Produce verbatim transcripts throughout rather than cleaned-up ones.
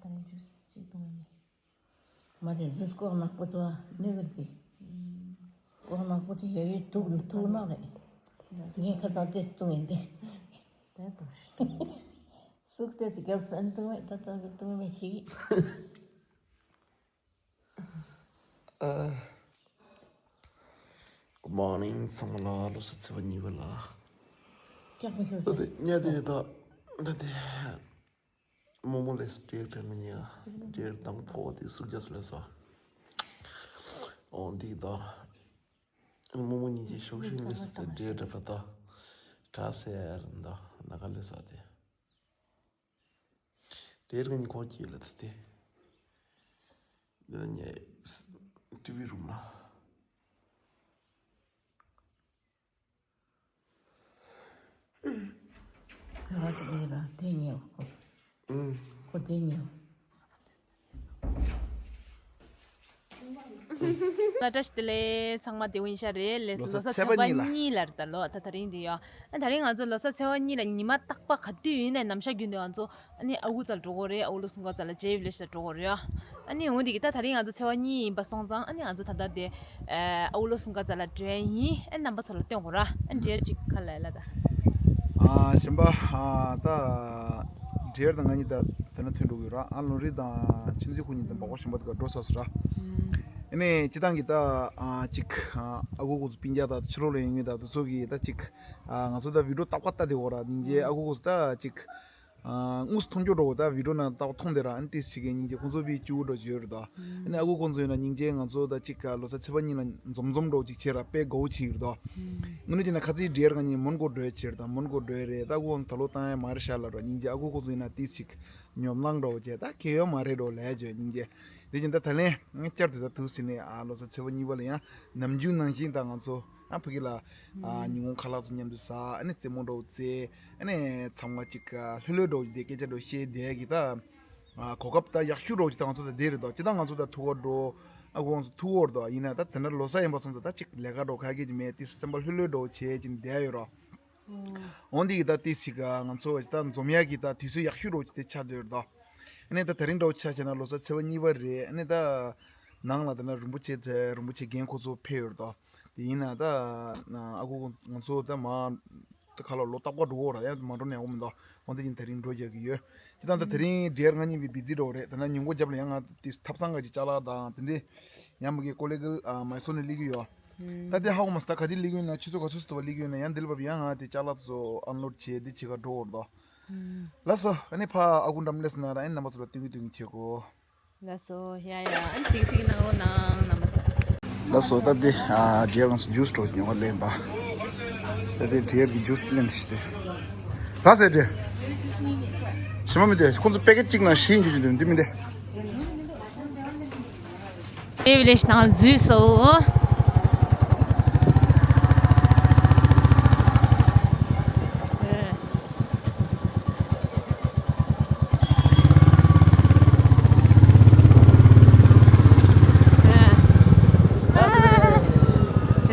ཨ་ནི་ཇུས་ཅིག་བཏུང་ཡིན། མ་རེད། ཇུས་ཀོག་ནག་པོ་དེ་ནུས་པར་དེ། ཀོག་ནག་པོ་དེ་ཡ་ཡོད་དུག་དུག་ནག་རེད། ངས་ཁ་ཚ་ཏེས་བཏུང་ཡིན་ཏེ། དེ་ལྟར་ཤི། སུག་ཏེ་ཙི་རྒྱབ་སོན་བཏུང་མེད། ད་ལྟ་བཏུང་མེད་ཤི། Good morning ཚང་མ་ལ། ལོ་གསར་ཚེས་པ་གཉིས་པ་ལ། ཀྱག་མི་ཤོར་ད་དེ་ཉལ་དེ་ད་ད་དེ། རྨོ་མོ་ལས་འབྲས་དྲན་མི་ཉན། འབྲས་དང་ཕོ་བ་དེ་སུག་རྒྱ་སུ་ལས་སོ། འོ་འདི་ད། རྨོ་མོ་གཉིས་ཀྱི་ཤོག་ཤིང་ལས་འབྲས་དྲན་པ་ད། གྲྭ་སེ་ཨར་ད་ན་ག་ལས་ས་དེ། འབྲས་རང་ཉིད་ཁོག་སྐྱེས་ལ་ད་དེ། འདི་ལ་ཉལ། ཊི་ཝི་རུམ་ལ། ཁ་ལག་དེ་ར་དེ་ཉལ་ཁོ། ཨུམ། ཁོ་དེ་ཉལ། ལ་བཀྲ་ཤིས་བདེ་ལེགས། ཚང་མ་བདེ་པོ་ཡིན་ཤག་རེད། ལོ་གསར་ཚེས་པ་གཉིས་ལ་རེད་ད་ལོ། ད་ད་རིང་འདི་ཡོ། ཨ་ད་རིང་ང་ཚོ་ལོ་གསར་ཚེས་པ་གཉིས་ལ་ཉི་མ་རྟག་པ་ག་དུས་ཡིན་ནའི་ནམ་ཞག་རྒྱུན་དུ་ང་ཚོ་ཨ་ནི་ཨ་ཁུ་རྩ་ལ་འགྲོ་དགོས་རེད། ཨ་ཁུ་ལོ་སུང་ཀ་རྩ་ལ་ཇེ་བི་ལེ་ཤ་འགྲོ་དགོས་རེད་ཡོ། ཨ་ནི་འོ་འདི་གི་ད་ད་རིང་ང་ཚོ་ཚེས་པ་གཉིས་ཡིན་པ་སོང་ཙང་ཨ་ནི་ང་ཚོ་ད་ལྟ་དེ་ཨ་ཁུ་ལོ་སུང་ཀ་རྩ་ལ་འགྲོ་ཡ་ཡིན། ཨ་རྣམ་པ་ཚོ་ལ་སྟོན་དགོས་ར། ཨ་འབྲས་ཅིག་ཁ་ལ་ལ་ད། ཨ་གཞན་པ་ཨ་ད་འབྲས་དང་ང་གཉིས་ད་དེ་ན་ཐོན་འགྲོ་གི་ཡོད་ར། ཨ་ལོ་རི་དང་ཆིན་ཚི་ཁོ་གཉིས་དང་འབག་པ་གཞན་པ་དེ་ག་འགྲོ་ས་སོ་ར། ཨ་ནི་སྤྱི་བཏང་གི་ད་ཨ་ཅིག་ཨ་ཨ་ཁུ་ཁོ་ཚོ་སྤུན་ཀྱག་ད་ཕྱི་ལོགས་ལ་ཡོང་གི་ད་དེ་ཚོ་གི་ད་ཅིག་ཨ་ང་ཚོ་ད་བི་ཌི་ཡོ་ཏག་པ་ལྟ་དེ་འོ་ར། སྙིང་རྗེ། ཨ་ཁུ་ཁོ་ཚོ་ད་ཅིག་ཨ་དངོས་སུ་མཐོང་རྒྱུ་འགྲོ་ད་བི་ཌི་ཡོ་ནང་ལྟ་བ་མཐོང་དེ་ར། ཨ་ནི་ཏིས་ཞིག་གི་སྙིང་རྗེ། ཁོང་ཚོ་བི་སྐྱུ་འགྲོ་བྱོས་རེད་ད། ཨ་ནི་ཨ་ཁུ་ཁོང་ཚོ་ཡིན་ན་སྙིང་རྗེ། ང་ཚོ་ད་ཅིག་ག་ལོ་གསར་ཚེས་པ་གཉིས་ལ་འཛོམས་འཛོམས་འགྲོ་ཅིག་བྱས་ར། དཔེ་དགའ་བོ་ཅིག་ཡོད་རེད་ད། དངོས་གནས་བྱས་ན་ཁ་ཚིག་འབྲེལ་ག་ཉིན་མོན་གྷོ་འགྲོ་ཡ་བྱས་རེད་ད། མོན་གྷོ་འགྲོ་ཡ་རེད་ད། ཨ་ཁུ་ཁོང་ཚོ་ད་ལོ་བཏང་ཡ་མ་རེད་ཤག་ལབ་ར། སྙིང་རྗེ། ཨ་ཁུ་ཁོང་ཚོ་ཡིན་ན་ཏིས་ཅིག་ཉོབ་སྣང་འགྲོ་བོ་བྱས་ད་ཁེ་ཡོད་མ་རེད་འགྲོ་ལས་བྱོས་སྙིང་རྗེ། དེ་བཞིན་ད་ད་ལན་བསྐྱར་དུ་ད་དུས་ཟིན་ནས་ཨ་ལོ་གསར་ཚེས་པ་གཉིས་པ་ལ་ཡང་ནམ་རྒྱུན་ནང་བཞིན་ད་ང་ཚོ་ཨ་ཕ་གི་ལ་ཨ་ཉིན་གུང་ཁ་ལག་ཚོ་མཉམ་དུ་ཟ། ཨ་ནི་རྩེད་མོ་འགྲོ་བོ་རྩེ། ཨ་ནི་ཚང་མ་ཅིག་ལྷོད་ལྷོད་འགྲོ་བོ་དེ་སྐད་ཆ་འགྲོ་བཤད་བསྡད་ཀྱི་ད། ཨ་གོ་སྐབས་ད་ཡག་ཤོས་རོགས་ཀྱི་ད་ང་ཚོ་ད་དེ་རེད་དོ། ཅི་ད་ང་ཚོ་ད་ཐུག་གོ་འགྲོ། ཨ་ཁུ་ཁོང་ཚོ་ཐུག་གོ་རེད་དོ། ཡིན་ན་ད་དེ་འདྲ་ལོ་གསར་ཡིན་པ་སོང་ཙང་ད་ཅིག་ལས་ཀ་འགྲོ་ཁ་སྐད་ཅིག་མེད་དེ་སེམས་པ་ལྷོད་ལྷོད་འགྲོ་བྱེད་ཅིག་བསྡད་ཡོད་རོ། འོ་འདི་གི་ད་དེ་ཞིག་ང་ཚོ་ད་འཛོམས་ཡག་གི་ད་དུས་ཚོད་ཡག་ཤོས་རོགས་ཀྱི་དེ་ཆགས་བསྡད་ཡོད་རེད་དོ། ཨ་ནི་ད་དེ་རིང་འདྲ་བོ་ཆ་བཞག་ན་ལོ་གསར་ཚེས་པ་གཉིས་པ་རེད། ཨ་ནི་ད་ནང་ལ་ད་ན་རིན་པོ་ཆེ་དེ་རིན་པོ་ཆེ་རྒན་ཁོ་ཚོ་ཕེབས་ཡོད་རེད་དོ། དེ་ཡིན་ན་ད་ཨ་ཁུ་ང་ཚོ་ད་མ། ད་ཁ་ལོ་ལོ་རྟག་པར་འགྲོ་འོ་ར། ཡང་མ་འགྲོ་ན་ཡག་པོ་མི་འདུག་འོ་དེ་བཞིན་དེ་རིང་འགྲོ་རྒྱག་གི་ཡོད། ཅི་ད་ད་དེ་རིང་འབྲེལ་ང་གཉིས་པའི་བི་ཛི་འགྲོ་རེད། ད་ན་ཉིན་གུང་རྒྱབ་ལ་ཡང་ང་དེ་ཐབ་ཚང་ག་ཅིག་ཅ་ལག་དང་དེ་འདྲས་ཡང་མ་གི་ཀོ་ལེ་གི་མའི་སོ་ནས་སླེབས་ཀྱི་ཡོད། ད་དེ་ཧ་གོ་མ་སོང་། ད་ག་དེ་སླེབས་ཀྱི་ཡོད་ན་ཆུ་ཚོད་ག་ཚོད་ཚོད་པ་སླེབས་ཀྱི་ཡོད་ན་ཡང་འདི་ལ་བབ་ཡང་ང་དེ་ཅ་ལག་ཚོ་ཨན་ལོཌ་བྱས་དེ་བྱེད་ག་འགྲོ་འོ་ར་དོ། ལགས་སོ། ཨ་ནི་ཕ་ཨ་ཁུ་འགྲམ་སླེབས་སོང་ན་ར། ཨ་ནི་རྣམ་པ་ཚོ་ལ་སྟོན་གི་སྟོན་གི་བྱེད་གོ། ལགས་སོ། ཡ་ཡ། ཨ་ནི་གཟིགས་གཟིགས་གནང་རོགས་གནང་རྣམ་པ་ཚོ། ལགས་སོ། ད་འདི་ཨ་འབྲས་ལ་ང་ཚོ་ཇུས་འདྲ་བོ་ཉོ་ག་སླེབས་པ། ད་འདི་འབྲས་ཀྱི་ཇུས་ལེན་ཞིག་སྟེ། ར་ཟེར་འབྲས། ཞིམ་པ་མི་འདུག་ཁོང་ཚོ་པེ་ཀེཊ་གཅིག་ནང་བཞི་ཡིན་རྒྱུ་ཅིག་འདུག་འདི་མི་འདུག་ཨེ་བི་ལེ་ཇི་ནང་ལ་འཛུལ་སོང་།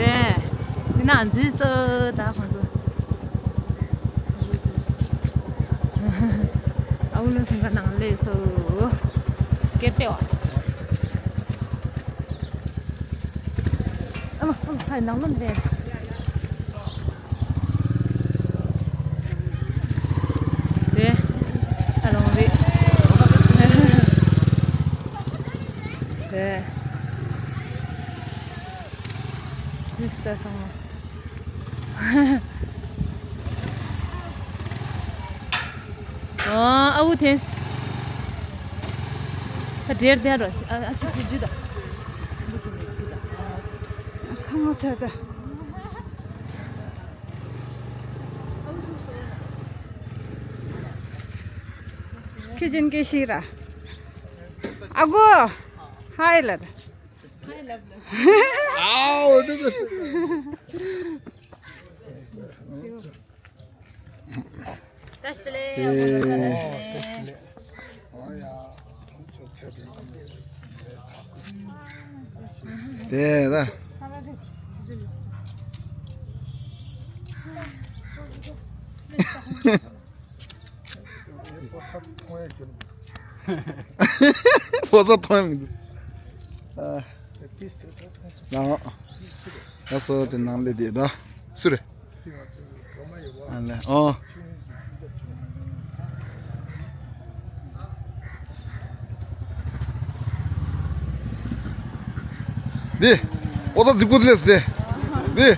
རེད། འདི་ནང་འཛུལ་སོང་ད་ཁོང་ཚོ། ཨ་ཁུ་ལོ་སུང་ཀ་ནང་སླེབས་སོང་། སྐད་བཏེགས་པ། ཨ་མ་ཨ་མ། ཧའི་ནང་ལོགས་འདི། དེ། ཨ་ལོང་རེད། དེ། ཇུས་ལྟ་སོང་། ཨ་ཨ་འུ་ཐེངས། ད་འབྲས་དེ་རོ། ཨ་ཨ་ཅིག་ཅིག་ཇུས་ད། ཁ་མོ་ཆེ་ད། ཁྱེད་ཅན་སྐད་ཤེས་ར། ཨ་ཁུ། ཧའི་ལབ། ཧའི་ལབ་ལབ། ཨའོ་འདུག་བཀྲ་ཤིས་བདེ་ལེགས། དེ་ད། ཕོ་གསར་མཐོང་ཡ་མི་འདུག་ཨ། ལ། ལགས་སོ། དེ་ནང་ལས་དེ་ད་སུ་རེད། ཨ་ལས། ཨོ། འདི། ཨོ་ད་རྫིག་པོ་དེ་ལས་དེ། འདི།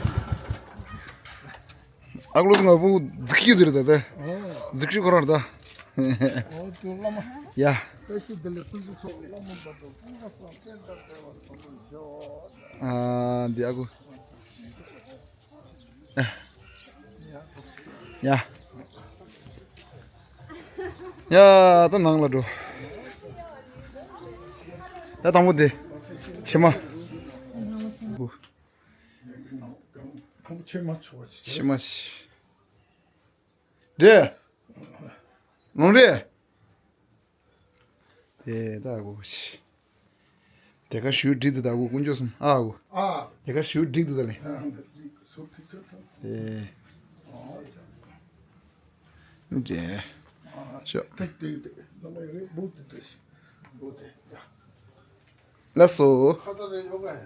ཨ་ཀླུ་ང་བུ་རྫིག་ཤི་ཟེར་ད་དེ། རྫིག་ཤི་ཁོ་རང་ད། ཨོ་དུ་བླ་མ། ཡ། བཀྲ་ཤིས་བདེ་ལེགས། ཕུན་སུམ་ཚོགས་པའི་བླ་མ་མཛད་པ་ཀུན་དགའ་བཟང་བསྟན་དང་འབྲེལ་བར་བཟང་པོར་ཤོག་ཨ་འདི་ཨ་ཀུ། ཡ། ཡ་ད་ནང་ལ་འགྲོ། ཡ་དང་པོ་དེ། ཕྱེ་མ། ཕྱེ་མ་ཕྱེ་མ། རེད། ལོང་རེད། དེ་ད་གོ་ཤི། དེ་ག་ཞུ་འགྲིག་འདུག་ད་གོ་དཀོན་མཆོག་གསུམ་ཨ་གོ། ཨ། དེ་ག་ཞུ་འགྲིག་འདུག་ད་ལེ། ཨ། འདི་ཟུར་དེ་ཚོ་ད། དེ། ཨ། དེ། ཨ། ཤོ། དེ་དེ་དེ་ནམ་ཡང་རེད་འབུ་དེ་དེ་ཤི། འབུ་དེ་ཡ། ལགས་སོ། ཁ་ཏ་རེ་ཡོ་ག་ཡ།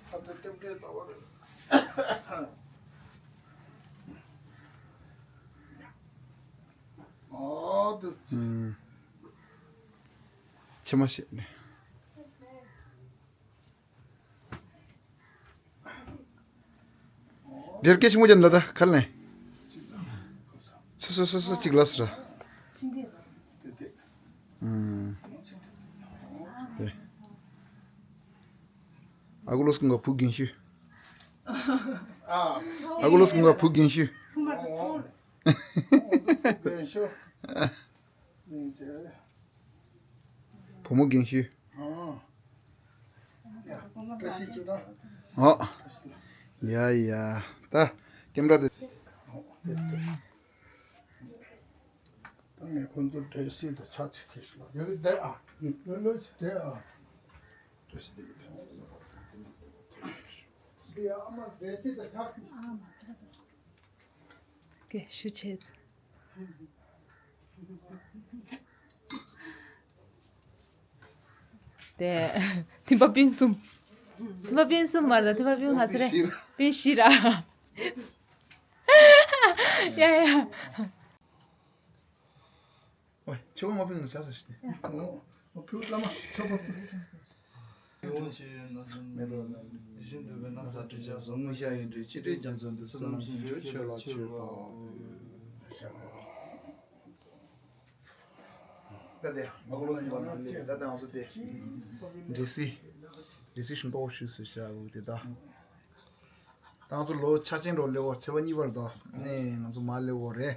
ཁ་ཏ་ལྟེམ་འབྲེལ་ལྟ་བ་རེད། ཨ་དུ། ཨུམ། ཕྱེ་མ་ཤེས་ནས། འདིར་སྐད་ཆེན་མོ་ཅན་ལ་ད་ཁར་ནས། སོ་སོ་སོ་སོ་གཅིག་ལ་སི་ར། ཨུམ། དེ། ཨ་ཀུ་ལོ་སྐུ་འགའ་བུ་རྒན་ཤོས། ཨ་ཀུ་ལོ་སྐུ་འགའ་བུ་རྒན་ཤོས། རྒན་ཤོས། བུ་མོ་རྒན་ཤོས། ཨ། ཡ། བཀྲ་ཤིས་བདེ་ལེགས། ཨོ། ཡ་ཡ། ད་ཀེམ་ར་དེ། ད་ངས་ཁོང་ཚོ་འདྲེ་སྲིད་དུ་ཆ་ཆི་ཁེ་ཤི་ལ་ཡ་གི་བསྡད་ཨ། ལོ་ལོ་ཅི་བསྡད་ཨ། འདྲེ་སྲིད་དུ་བསྡད་ཨ་མ་འདྲེ་སྲིད་དུ་ཆ་ཁེ་ཤི། ཀེ་ཞུ་ཆེད། དེ། ཐིམ་པ་སྤུན་གསུམ། ཐིམ་པ་སྤུན་གསུམ་མ་རེད། ཐིམ་པ་སྤུན་ག་ཚོད་རེད། སྤུན་བཞི་ར། ཡ་ཡ། ཨོ། ཆེ་བ་མ་ཕུལ་ན་ཟ་ཟ་ཞིག་སྟེ། ཨོ། མ་ཕུལ་བླ་མ་ཆོག་པ་ཕུལ། ཡོང་ཆེ་ན་སོང་མེད་དོ་ན། དེ་བཞིན་འདུས་པའི་ན་ཚ་དྲི་བཅས་སོགས། དངོས་ཤ་ཡིན་དུས་ཅི་སྤྲད་རྒྱ་མཚོ་འདི། བསོད་ནམས་ཞིང་སྐྱོང་ཆོས་ལ་མཆོད་པའོ། ད་དེ་མ་གོ་ལ་ཡོང་ན་ད་ད་ང་ཚོ་དེ་འདྲེ་སྲིད། འདྲེ་སྲིད་ཤིང་ཏོག་ཞུས་སུ་བྱ་འུ་དེ་ད། ད་ང་ཚོ་ལོ་ཆ་ཆེན་འགྲོ་སླེབས་འོ་ཚེས་པ་གཉིས་པར་དོ་ནས་ང་ཚོ་མ་སླེབས་འོ་རེད།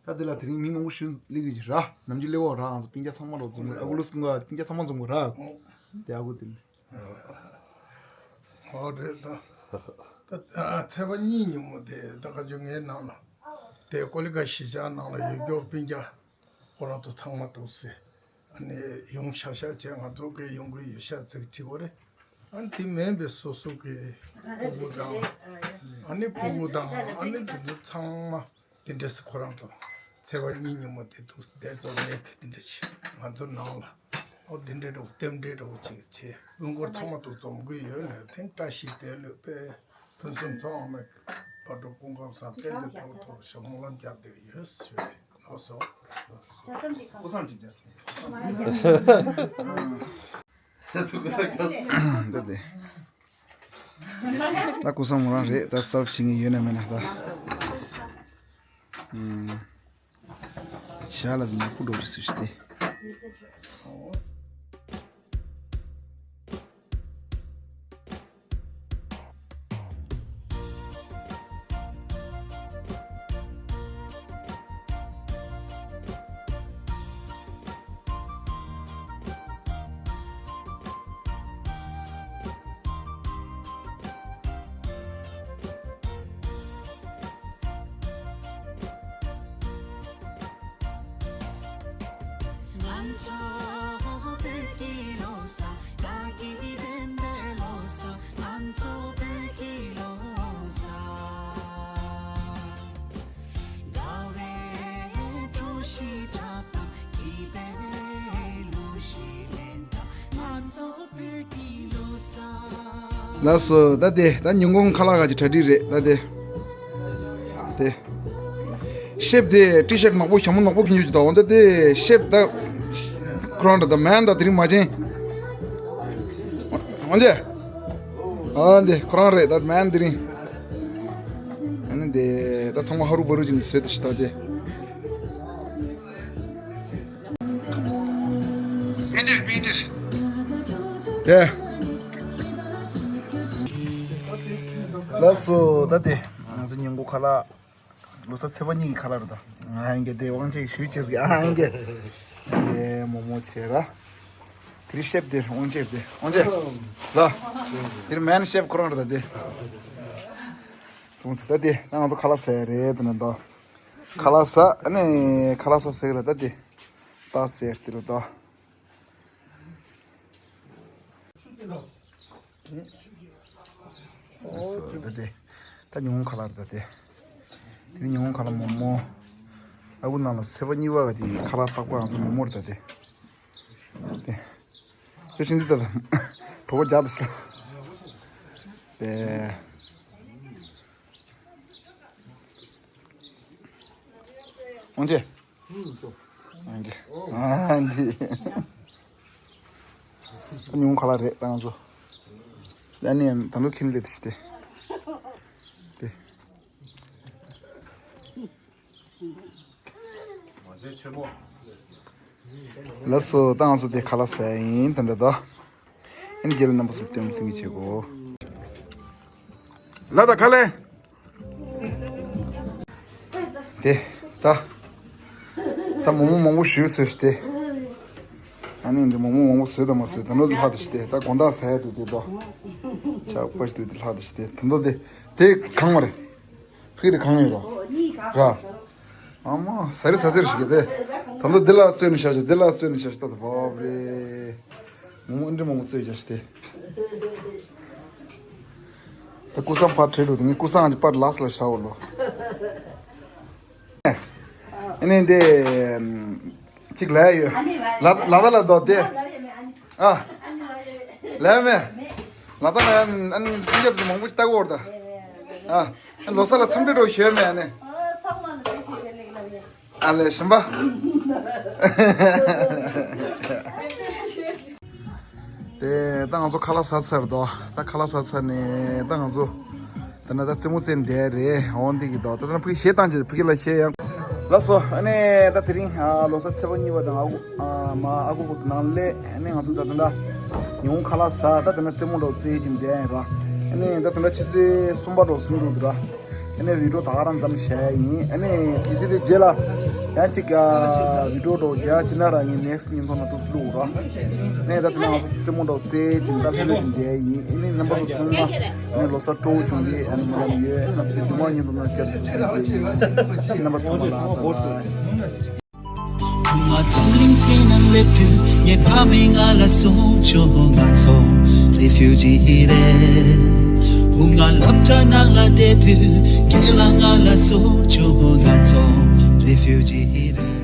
ད་དེ་ལ་དེ་རིང་མི་མང་པོ་ཞིག་སླེབས་ཀྱི་ར། ནམ་རྒྱུན་སླེབས་འོ་ར། ང་ཚོ་སྤུན་ཀྱག་ཚང་མ་རོ་འཛོམས་ཨ་ཁུ་ལུ་སུ་ཀུན་དགའ་སྤུན་ཀྱག་ཚང་མ་འཛོམས་གོ་ར། དེ་ཨ་ཁུ་དེ་ནི། ཨོ་རེད་ད། ད་ཚེས་པ་གཉིས་ཉིན་མོ་དེ་ད་ག་ཅུ་ངའི་ནང་ལ་དེ་ཀོ་ལི་ག་གཞིས་ཆགས་ནང་ལ་ཡོད་རྒྱུ་སྤུན་ཀྱག་ཁོ་རང་ཚོ་ཚང་མ་འདུག་སེ། ཨ་ནི་ཡོང་ཤག་ཤག་བྱས་ང་ཚོ་གི་ཡོང་གི་ཡོད་ཤག་ཚིག་གཅིག་གོ་རེད། ཨ་ནི་དེ་མིན་པའི་སོ་སོ་གི་སྤུ་གུ་དང་། ཨ་ནི་སྤུ་གུ་དང་ཨ་ནི་དེ་ཚོ་ཚང་མ་དེ་འདྲས་སེ་ཁོ་རང་ཚོ་ཚེས་པ་གཉིས་ཉིན་མོ་དེ་འདུག་སེ་དེ་ཚོ་ལས་ཀ་དེ་འདྲ་བྱས་ང་ཚོ་ནང་ལ་ཨོ་དེ་འདྲས་འགྲོ་རྟེན་འབྲེལ་འགྲོ་ཅིག་བྱས་དགོན་སྐོར་ཚང་མ་འདུག་འཛོམས་གི་ཡོད་ནས་དེ་བཀྲ་ཤིས་བདེ་ལེགས་དཔལ། ཕུན་སུམ་ཚོགས་ཨ་མའི་བར་དུ་ཀུན་དགའ་བཟང་བསྟན་འཛིན་མཐོ་རུ་མཐོ་རུ་ཞབས་སྨོན་ལམ་རྒྱག་བསྡད་ཡོད་ཞུ་རེད་ལགས་སོ། ཀུ་སང་ཅིག་རྒྱག་འདི་དེ། ད་ཀུ་སང་མོ་རང་རེད་ད་གསར་བྱེད་ངེས་ཡོད་ན་མེད་ན་ད། ཞག་ལ་ནག་པོ་འགྲོ་རེད་ཟེར་ཞིག་སྟེ། ང་ཚོ་བོད་ཀྱི་ལོ་གསར། དགའ་སྐྱིད་ལྡན་པའི་ལོ་གསར། ང་ཚོ་བོད་ཀྱི་ལོ་གསར། དགའ་བའི་བཀྲ་ཤིས་འཁྲབ་པ། སྐྱིད་པའི་ ལགས་སོ། ད་དེ་ད་ཉིན་གུང་ཁ་ལག་ག་ཅིག་གྲ་སྒྲིག་རེད། ད་དེ་དེ་ཤེབ་དེ་ཊི་ཤར་ཊི་ནག་པོ་ཞྭ་མོ་ནག་པོ་གྱོན་རྒྱུ་ཅིག་དང་། འོ་ད་དེ་ཤེབ་ད་ཁོ་རང་འདྲ། ད་མན་ད་དེ་རིང་མ་བྱན། འོ་འདི་ཨ་འདི་ཁོ་རང་རེད། ད་མན་དེ་རིང་། ཨ་ནི་དེ་ད་ཚང་མ་ཧ་རུ་བ་རུ་ཅིག་ནས་བཟོས་ཏེ་ཤི་ད་དེ། དེ། ལགས་སོ། ད་དེ་ང་ཚོ་ཉིན་གུང་ཁ་ལག་ལོ་གསར་ཚེས་པ་གཉིས་ཀྱི་ཁ་ལག་རེད་ད། ཨ་ཡིན་གྱི་དེ་དབང་ཆེན་ཞུ་བྱེད་ཀྱི་ཨ་ཡིན་གྱི། དེ་མོག་མོག་བྱས་ར། དེ་རིང་ཤེབ་དེ་དབང་ཆེན་དེ་དབང་ཆེན་ར། དེ་རིང་མན་ཤེབ་ཁོ་རང་རེད་ད་དེ། ཙུང་ཙི་ད་དེ་ད་ང་ཚོ་ཁ་ལག་ཟ་ཡ་རེད་དེ་ནས་ད། ཁ་ལག་ཟ་ཨ་ནི་ཁ་ལག་ཟ་ཟེར་གི་རེད་ད་དེ། ད་ཟེར་དེ་རེད་ད། ད་དེ། ད་ཉིན་གུང་ཁ་ལག་རེད་ད་དེ། དེ་ནི་ཉིན་གུང་ཁ་ལག་མོག་མོག་ཨ་ཁུ་ནང་ལ་ཚེས་པ་གཉིས་པ་གི་ཁ་ལག་རྟག་པར་ང་ཚོ་མོག་མོག་རེད་ད་དེ། དེ། ཁྱོད་ཕྱིན་ཚེ་ད་གྲོགས་པོ་རྒྱག་ཏུ་ཤི། དེ། འོང་ཅེ། ཨ་འདི། ཨ་འདི། ཉིན་གུང་ཁ་ལག་རེད་ད་ང་ཚོ། ཨ་ནི་ད་ལོ་ཁྱིམ་ལས་དེ་ཤི་དེ། དེ། ལགས་སོ། ད་ང་ཚོ་དེ་ཁ་ལག་ཟ་ཡིན་ད་འདྲ་ད། ཨ་ནི་རྒྱལ་ལ་རྣམ་པ་ཚོ་སྟོན་སྟོན་གྱི་བྱེད་གོ། ལ་ད་ཁ་ལེ། དེ། ད། ད་མོག་མོག་མང་པོ་ཞུ་ཟེར་ཏེ། ཨ་ནི་འདི་མོག་མོག་མང་པོ་བཟོས་དང་མ་བཟོས་དང་ལོ་ལྷག་ཏུ་ཞུ་སྟེ་ད་དགོང་དག་ཟ་ཡ་དེ་དེ་དོ། ཆག་པ་ཞིག་དེ་ལྷག་ཏུ་ཞུ་སྟེ་ད་ལོ་དེ་དེ་གང་བ་རེད། ཕུག་དེ་གང་ཡོད་ར། ར། ཨ་མ་ཟ་རེ་ཟ་ཟེར་ཞིག་དེ། ད་ལོ་འདི་ལ་བཙོས་ནས་བཞག་ཞིག་འདི་ལ་བཙོས་ནས་བཞག་ཞིག་ད་ད་བབ་རེད། མོག་མོག་འདི་མང་པོ་བཙོས་བཞག་ཞིག་དེ། ད་ཀུ་སང་ཕར་ཁྲིད་འགྲོ་དེ་ངས་ཀུ་སང་གི་པར་ལགས་ལ་བཞག་འོ་ལོ། ཨ་ནི་འདི་གཅིག་ལ་ཡོད། ལ་ལ་ད་ལ་དོ་དེ། ཨ། ལ་མེ། ལ་ད་ལ་ཡ་ཨ་ནི་ཏིང་ཀ་ཚོ་མང་པོ་ལྟ་གོ་ད། ཨ། ལོ་གསར་ལ་འཚམས་འདྲི་འགྲོ་ཞོལ་མེ་ཨ་ནི། ཨ་ལས་ཞིམ་པ། དེ་ད་ང་ཚོ་ཁ་ལག་ཟ་ཚར་དོ། ད་ཁ་ལག་ཟ་ཚར་ནས་ད་ང་ཚོ་ད་ན་ད་རྩེད་མོ་རྩེ་འདས་རེད། འོང་དེ་གི་དོ་ད་ད་ན་ཕུག་གཞས་བཏང་རྗེས་ཕུག་གི་ལ་གཞས་ཡང་། ལགས་སོ། ཨ་ནི་ད་དེ་རིང་ཨ་ལོ་གསར་ཚེས་པ་གཉིས་པ་དང་ཨ་ཁུ་ཨ་མ་ཨ་ཁུ་ཁོ་ཚོ་ནང་སླེབས། ཨ་ནི་ང་ཚོ་ད་ད་ད་ཉིན་གུང་ཁ་ལག་ཟ་ད་ད་ན་རྩེད་མོ་འགྲོ་རྩེ་གྱིན་བསྡད་ཡིན་ར། ཨ་ནི་ད་ད་ད་ཆུ་ཚོད་གསུམ་པ་འགྲོ་གསུམ་འགྲོ་འདུག་ར། ཨ་ནི་བི་ཌིའོ་ད་ག་རང་མཚམས་བཞག་ཡིན། ཨ་ནི་གལ་སྲིད་དེ་རྗེས་ལ་ཡང་གཅིག་ཨ་བི་ཌིའོ་འགྲོ་རྒྱ་ཅི་ན་ར་ངས་ནེག་སི་ཉིན་ཐོག་ན་ཏོག་ཙམ་བླུག་ར། ཨ་ནི་ད་དེ་ན་ང་ཚོ་རྩེད་མོ་འགྲོ་རྩེ་གྱིན་ད་ལྷོད་ལྷོད་ཀྱིན་བསྡད་ཡིན། ཨ་ནི་རྣམ་པ་ཚོ་ཚང་མ་ཨ་ནི་ལོ་གསར་སྤྲོ་བོ་བྱུང་སྟེ་ཨ་ནི་མ་ལམ་ཡོད། ང་ཚོ་དེ་རྒྱུ་མ་ཉིན་ཐོག་ན་བསྐྱར་དུ་ཐུག་གི་ཡིན། རྣམ་པ་ཚང་མ་ལ་བདེ་ལེགས། བུ་ང་འཛམ་གླིང་སྟེང་ན་སླེབས་དུས་ངའི་ཕ་མས་ང་ལ་གསུངས་བྱུང་། ང་ཚོ་རེ་ཕིའུ་ཇི་རེད། བུ་ང་སློབ་གྲྭ་ནང་ལ་བསྡད་དུས་རྒན་ལགས་ང་ལ་གསུངས་བྱུང་། ང་ཚོ་རེ་ཕིའུ་ཇི་རེད།